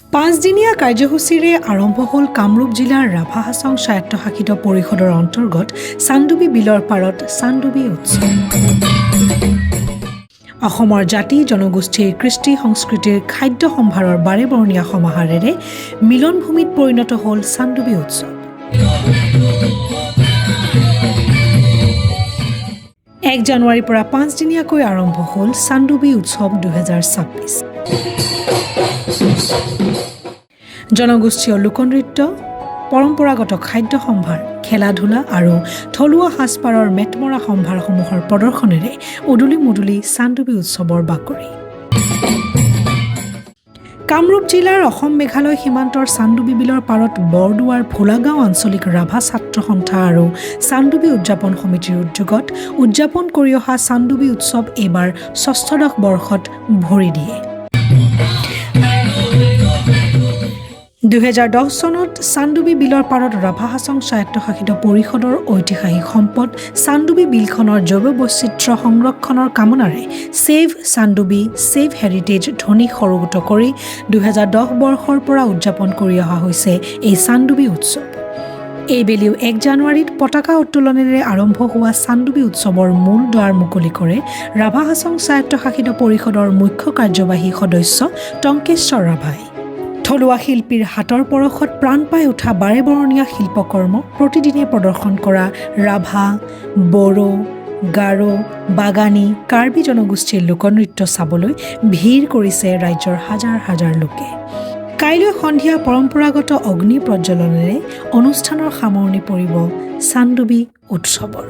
পাঁচদিনীয়া কাৰ্যসূচীৰে আৰম্ভ হ'ল কামৰূপ জিলাৰ ৰাভা হাছং স্বায়ত্তশাসিত পৰিষদৰ অন্তৰ্গত চান্দুবি বিলৰ পাৰত চান্দুবি উৎসৱ। অসমৰ জাতি জনগোষ্ঠীৰ কৃষ্টি সংস্কৃতিৰ খাদ্য সম্ভাৰৰ বাৰেবৰণীয়া সমাহাৰেৰে মিলনভূমিত পৰিণত হ'ল চান্দুবি উৎসৱ। 1 জানুৱাৰীৰ পৰা পাঁচদিনীয়াকৈ আৰম্ভ হ'ল চান্দুবি উৎসৱ 2026। জনগোষ্ঠীয় লোকনৃত্য, পৰম্পৰাগত খাদ্য সম্ভাৰ, খেলা ধূলা আৰু থলুৱা সাজপাৰৰ মেটমৰা সম্ভাৰসমূহৰ প্ৰদৰ্শনেৰে উদুলি মুদুলি চান্দুবি উৎসৱৰ বাকৰি। কামৰূপ জিলাৰ অসম মেঘালয় সীমান্তৰ চান্দুবি বিলৰ পাৰত বৰদুৱাৰ ভোলাগাঁও আঞ্চলিক ৰাভা ছাত্ৰ সন্থা আৰু চান্দুবি উদযাপন সমিতিৰ উদ্যোগত উদযাপন কৰি অহা চান্দুবি উৎসৱ এইবাৰ ষষ্ঠদশ বৰ্ষত ভৰি দিয়ে। 2010 চনত চান্দুবি বিলৰ পাৰত ৰাভা হাছং স্বায়ত্তশাসিত পৰিষদৰ ঐতিহাসিক সম্পদ চান্দুবি বিলখনৰ জৈৱ বৈচিত্ৰ্য সংৰক্ষণৰ কামনাৰে "ছেভ চান্দুবি, ছেভ হেৰিটেজ" ধ্বনি সৰোগত কৰি 2010 বৰ্ষৰ পৰা উদযাপন কৰি অহা হৈছে এই চান্দুবি উৎসৱ। এইবেলিও 1 জানুৱাৰীত পতাকা উত্তোলনেৰে আৰম্ভ হোৱা চান্দুবি উৎসৱৰ মূল দ্বাৰ মুকলি কৰে ৰাভা হাছং স্বায়ত্তশাসিত পৰিষদৰ মুখ্য কাৰ্যবাহী সদস্য টংকেশ্বৰ ৰাভাই। থলুৱা শিল্পীৰ হাতৰ পৰশত প্ৰাণ পাই উঠা বাৰেবৰণীয়া শিল্পকৰ্ম প্ৰতিদিনে প্ৰদৰ্শন কৰা ৰাভা, বড়ো, গাৰো, বাগানী, কাৰ্বি জনগোষ্ঠীৰ লোকনৃত্য চাবলৈ ভিৰ কৰিছে ৰাজ্যৰ হাজাৰ হাজাৰ লোকে। কাইলৈ সন্ধিয়া পৰম্পৰাগত অগ্নি প্ৰজ্বলনেৰে অনুষ্ঠানৰ সামৰণি পৰিব চান্দুবি উৎসৱৰ।